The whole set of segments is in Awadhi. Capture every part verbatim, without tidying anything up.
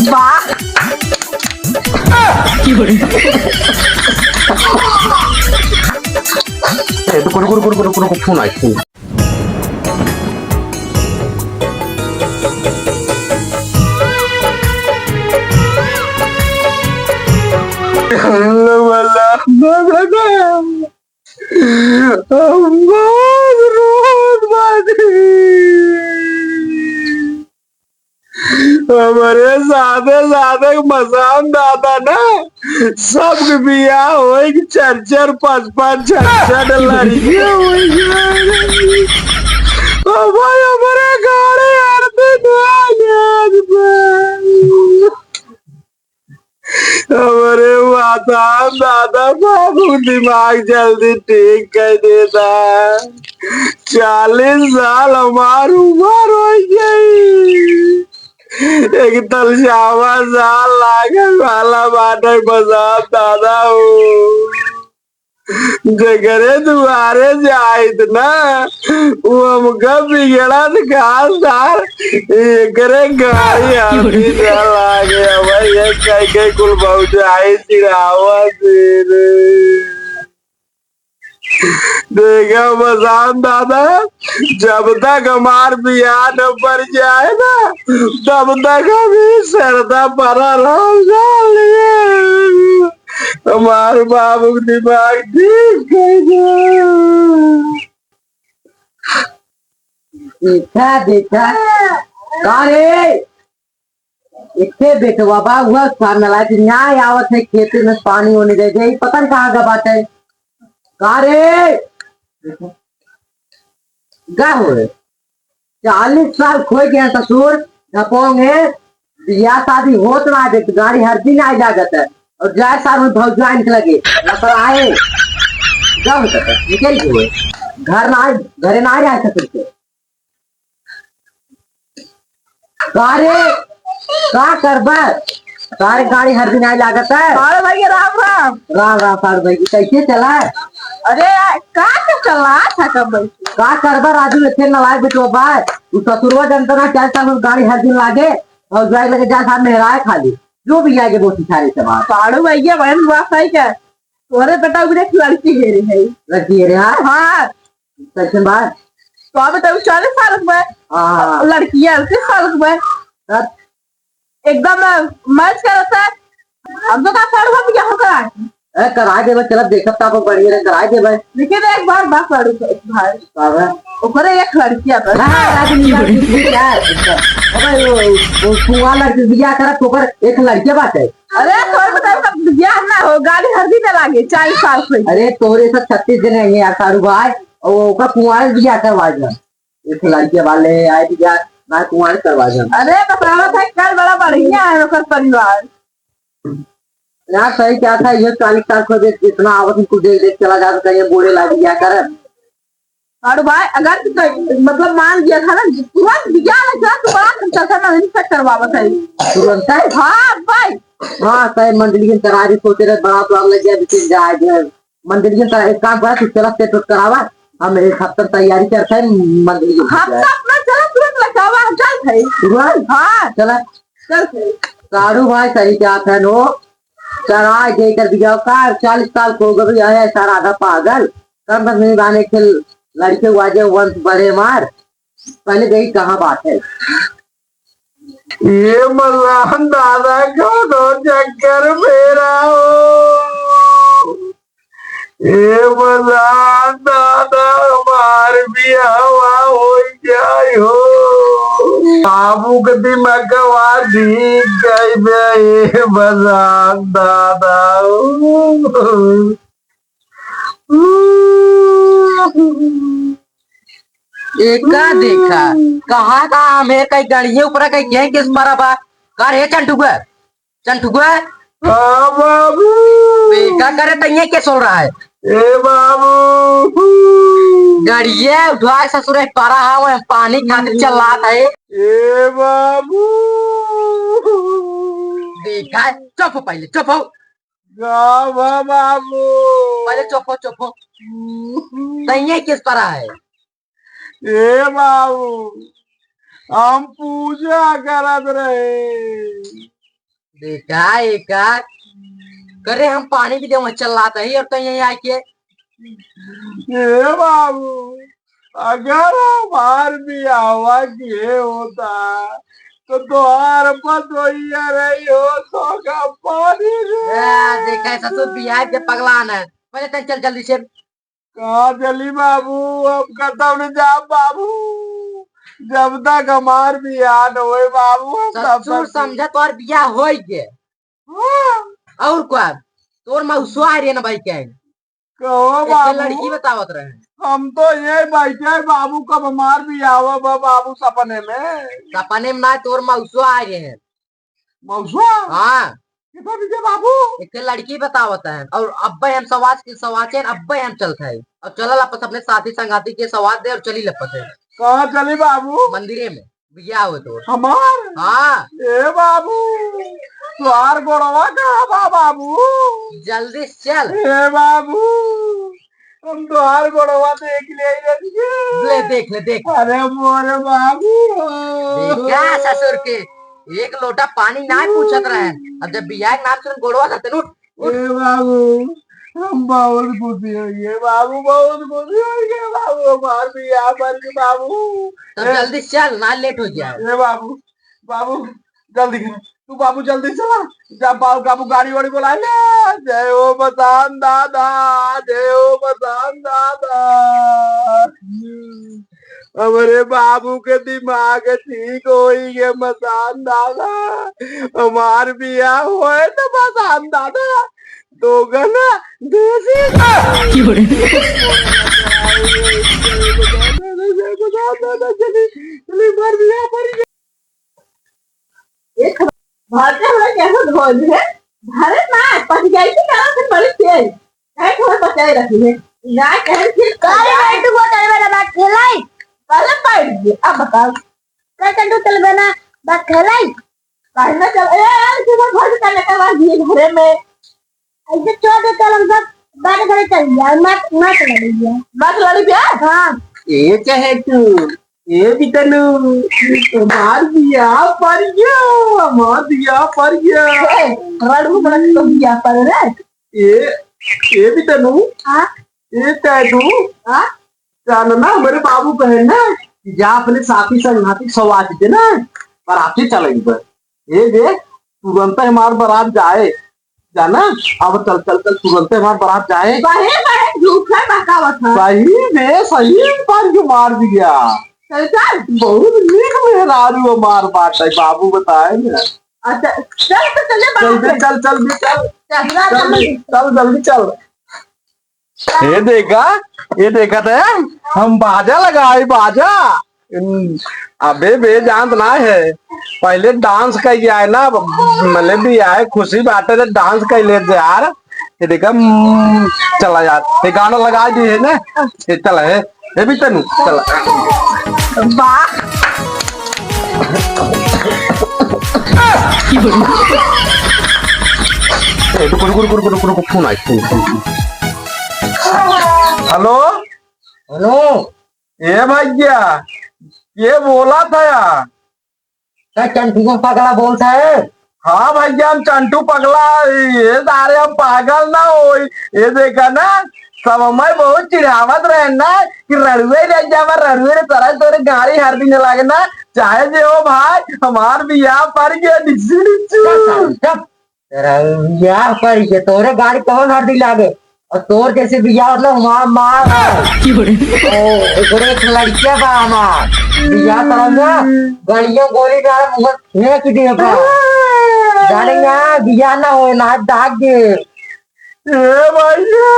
ए, रुको, रुको, फोन आई, फोन। हम बहुत रोत बानी। हमरे साथे साथे मसान दादा ना, सबके बियाह होई कि चार चार, पाँच पाँच, छह छह लड़कियां होई जाए। अब भाई हमरे गाड़ी आरती ना आज बा। हमरे माता दादा बाबू दिमाग जल्दी ठीक कर देता। चालीस साल हमार उम्र हो गई। एक तलसावा साल लागे वाला बाटे बजाब दादा हो। जेकरे दुआरे जाइत ना, वो हमका बिगड़त खासदार, एकरे गाड़ी आदमी न लागे। अब ये कह के कुल भौजाई चिढ़ावत रे। देखा मसान दादा, जब तक हमार बियाह न पड़ जाए ना, तब तक हम ई सरदा परा रह जाए। हमार बाबू के दिमाग ठीक कर दे। देखा, देखा। का रे? इत्ते बेटवा बा, हुआ सामने लाइट न्याय आवत है, खेते में पानी होने दे दे, पता नहीं कहाँ का बात है। का रे? का हो रे? चालीस साल खोए गए ससुर, ढपोंगे, बियाह शादी होत ना दे, गाड़ी हर दिन आए लागत है। और जाए सार में भौजाइन के लगे, लफड़ा आए। का होता है? निकल गए। घर ना आए, घरे ना आए ससुर के। का रे, का करबा? सारे गाड़ी हर दिन आए लागत है। अरे भैया, राम राम। राम राम साढ़ू भाई, कैसे चला? अरे, का तो चला था कब बैठ? का करबा राजू, इतने नालायक बेटवा बा। उ ससुरवा जनता ना, चार साल में गाड़ी हर दिन लागे, और जाए लगे जा साथ मेहराए खाली। जो भी आगे बोलती सारे समाज। साढ़ू भैया, बहन बात है क्या? तोरे बेटा उगरे एक लड़की है रे है। लड़की है रे, हाँ? हाँ। कैसन बा? तो अबे तो चालीस साल के बा। हाँ। लड़किया अड़तीस साल के बा। तब? एकदम match करत है। हम तो का पढ़बा बियाह करा। ए, करा देबे, चलब देखब का बढ़िया रे, करा देबे। लेकिन एक बार बात करू भाई। का बा? ओकरे एक लड़किया बा। हाँ, राजू निकाल के बियाह। अबे वो, वो कुंवार लड़की बियाह करब तो ओकर एक लड़किया बाटे। अरे, तोर बताओ, तब बियाह ना हो, गाड़ी हर दिन लागे, चालीस साल से। अरे, तोरे सब छत्तीस जने हैं यार, साढ़ू भाई, और ओकर कुंवार बियाह करवा जा। एक लड़के वाले आए बियाह, ना कुंवार करवा जा। अरे, बतावत है, कल बड़ा बढ़िया है ओकर परिवार। यार, सही क्या था, ये चालीस साल को देख, जितना आवत उनको देख देख चला जाता, कहीं बूढ़े लाग बियाह करब। और भाई, अगर तू कहीं, मतलब, मान लिया था ना, तुरंत बियाह ना कर, तू बड़ा खर्चा था ना, इनसे करवावत है। तुरंत है? हाँ, भाई। हाँ, सही मंडली के करारी सोचे रहे, बड़ा तो लग गया, लेकिन जाए जो है, मंडली के करा-, एक काम करा, तू चला सेट वेट करावा, हम एक हफ्ता तैयारी करते हैं, मंडली के हफ्ता अपना चला, तुरंत लगावा, हम चल भाई। तुरंत? हाँ। चला। चल भाई। साढ़ू भाई सही क्या था नो, चला, ये कर दिया, का चालीस साल को हो गए, आया सारा आधा पागल। कम बस नहीं बहाने खेल, लड़के वाजे वंश बड़े मार। पहले गई कहाँ बात है? ये मसान दादा कौनो चक्कर में रहो। ये मसान दादा हमार बियाहवा हो जाई हो। बाबू के दिमागवा ठीक गई बे, ये मसान दादा हो। एका देखा, कहाँ का आम है, कहीं गड़िए ऊपर कहीं गैंग केस मारा बा। का रे चंटुआ? चंटुआ? हाँ बाबू। एका करे तइये के सोल रहा है? ए बाबू। गड़िए उठवा के ससुरे पारा है, वह पानी खातिर चल रहा है। ए बाबू। देखा है, चुप हो पहले, चुप हो। गावा बाबू। पहले चुप हो, चुप हो। सही है, किस पर आए? ए बाबू, हम पूजा करत रहे। देखा, एका, करे हम पानी भी देवा चल लात ही और तो यहीं आके। ए बाबू, अगर हमार बियाहवा किहे होता, तो तोहार पतोहिया रही हो, सोखा पानी रे। ए, देखा, ससुर बियाह के पगलान है। पहले तन चल जल्दी से। कहाँ चली बाबू, हम कतौ न जाब बाबू, जब तक हमार बियाह न होए बाबू, हम तब ससुर तक समझा तोर बियाह होई गे। हाँ। और का? तोर मौसवा आ रही है ना भाई के? कहो एक बाबू। लड़की बतावत रहे। हम तो ये बैठे बाबू, कब हमार बियाह बा बाबू, सपने में। सपने में ना, तोर मौसवा आ रहे हैं। मौसवा? हाँ। कितना दीजिए बाबू? एक लड़की बतावत है, और अब्बे हम सवाच के सवाचे, अब्बे हम चलत है। और चलल आपस अपने साथी संगाती के सवाच दे और चली लपत है। कहाँ चली बाबू? मंदिरे में। बियाह हो तो। हमार? हाँ। ए बाबू, तोहार गोड़वा कहाँ बा बाबू? जल्दी से चल। ए बाबू, हम तोहार गोड़वा देख ले रहिए। ले देख ले, देख। अरे मोरे बाबू। देखा ससुर के, एक लोटा पानी ना पूछत रहे। अब जब बियाह के नाम सुन गोड़वा धरते उठ। ए बाबू, हम बहुत खुशी होइए बाबू, बहुत खुशी होइए बाबू, हमार बियाह बन के बाबू। तब ए, जल्दी चल, ना लेट हो जाए। ए बाबू, बाबू, जल्दी कर। तू बाबू जल्दी चला। जा बाबू, बाबू गाड़ी वाड़ी बुला ले। जय हो मसान दादा, जय हो मसान दादा। हमरे बाबू के दिमाग ठीक होई गे मसान दादा, हमार बियाह होए त मसान दादा, दो गना देसी। की हो रे? मसान दादा, चली, चली, हमार बियाह पड़ी गे। एक भाषा हमरा कैसे भोज है, भारत ना पटियाई के कारण से बड़ी तेज है, थोड़ा बचाए रखी है। ना कहे कि काहे बैठ गो तेरे मेरे बात खेलाई? पहले बैठ गए, अब बताओ। कल चंदू चल बना बात खेलाई? काहे ना चल, ए, यार, किधर भोज करने का बाद ये घरे में? ऐसे छोड़ दे, कल हम सब बात करे चल जाए, मत, मत लड़िए। मत लड़ी प्यार? हाँ। ए कहे तू, ए बितनू, हमार बियाह पर गया, हमार बियाह पर गया। ए, रड़ू बड़ा तो बियाह पर रे। ए, ए बितनू, हाँ? ए कहे तू, हाँ? जान ना, मेरे बाबू कहे ना कि जा अपने साथी संग हाथी सवाज दे ना, बराती चलेगी बस। ए दे, तुरंत हमार बरात जाए, जाना। अब चल, चल, चल, तुरंत हमार बरात जाए। काहे, काहे झूठ है बकावत है? सही में, सही में पान के मार दिया। चल, चल। बहुत नीक मेहरारू हमार बाटे, बाबू बताए ना। अच्छा, चल तो चले चल बरात बे, में। चल, चल बे, चल। चल, चल, चल, चल। चल, जल्दी चल। ये देखा, ये देखा थे, हम बाजा लगाए, बाजा। हम्म, अबे बे जानत ना है, पहले डांस कइके आए ना, मले भी आए, खुशी बाटे रे, डांस कइ लेते यार। ये देखा, हम्म, चला यार, ये गाना लगा दिए है ना, ये चला है, ये भी तनु, चला। वाह। ए, रुको, रुको, फोन आई, phone, phone, phone. Hello? Hello? ए भैया, के बोलत है? का चंटू पगला बोलत है? हाँ भैया, हम चंटू पगला, ये सारे हम पागल ना होई। ये देखा ना, सब हमें बहुत चिढ़ावत रहे ना कि रड़ुए ले जावा, रड़ुए रे तरह तोरे गाड़ी हर दिन लागे ना। चाहे जे हो भाई, हमार बियाह पर गया, डिस्सी डिस्सी। चुप साले, चुप। तेरा बियाह पर गया, तोरे गाड़ी कौन हर दिन लागे? और तोर जैसे बियाह मतलब हमार मार है। ओ, ओकरे एक लड़किया बा हमार। बियाह तरह ना, गड़िया गोली डाल, मुँह फेंक दे बा। जाने ना, बियाह ना हो, ना दाग दे। ए भैया,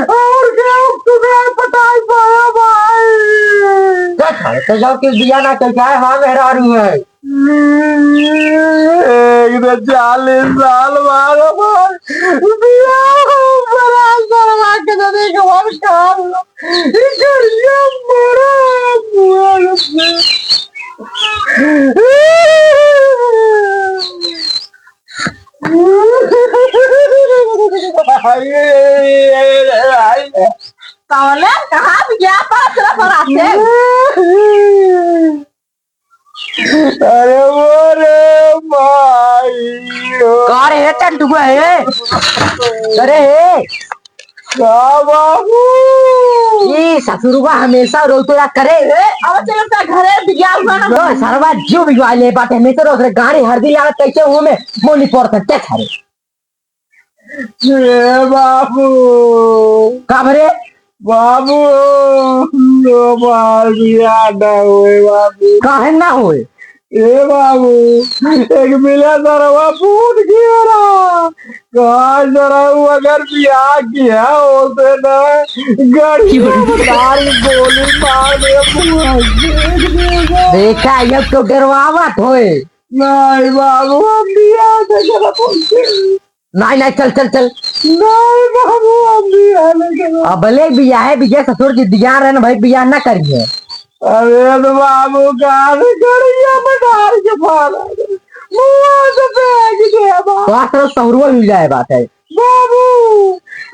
और क्या टुकड़ा पटाई पाया भाई? देख, तो जाओ कि बियाह ना कइके आए, हाँ मेहरारू है। एक तो चालीस साल बाद हमार बियाह हो, बड़ा साला के जने के हमार काम हो। ई करिया मरा, बुआ से। कौन है? कहाँ बियाह पर तेरा पर आते? अरे वो रे माई, तू है? अरे हे। का बाबू? ई ससुरवा हमेसा रोतो या करे। ए, अब चल अपना घरे बिया हुआ ना। लो, सरवा जो बिया ले बाटे, हमेसा रोत रे गाड़ी हरदी लागत कैसे हुआ में मोनी पड़त है, देख रे। ए बाबू। का भरे? बाबू, लो बाबू, बिया ना होए बाबू। काहे ना होए? ए बाबू, एक मिला सरवा पूत गया रहा। कहा सरऊ अगर बियाह किया होते ना, गड़िया में डाल गोली मार दे। देखा, ये तो डरवावत होए। नहीं बाबू, हम बियाह नहीं करब। नहीं, नहीं, चल, चल, चल। नहीं बाबू, हम बियाह नहीं करब। अबले बियाह है, बियाह ससुर जी दिया रहे ना भाई, बियाह ना करिए। अरे तो बाबू, कहाँ से गड़िया में डाल के फाड़ा? मुँह से फेंक दे बाबू। तो आज तरह सहुरुआ मिल जाए बात है। बाबू,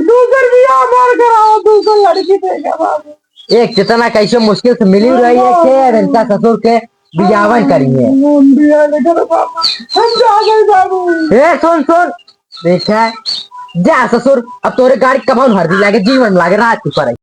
दूसर बियाह मत कराओ, दूसर लड़की देगा बाबू। एक कितना कैसे मुश्किल से मिली रही है, के अब इनका ससुर के बियाहवन करिए। हम बियाह नहीं करब बाबू, हम जा गए बाबू। ए, सुन, सुन, देखा, जा ससुर, अब तोरे गाड़ी कमाउन हरदी लागे, जीवन लागे, रात की पड़े।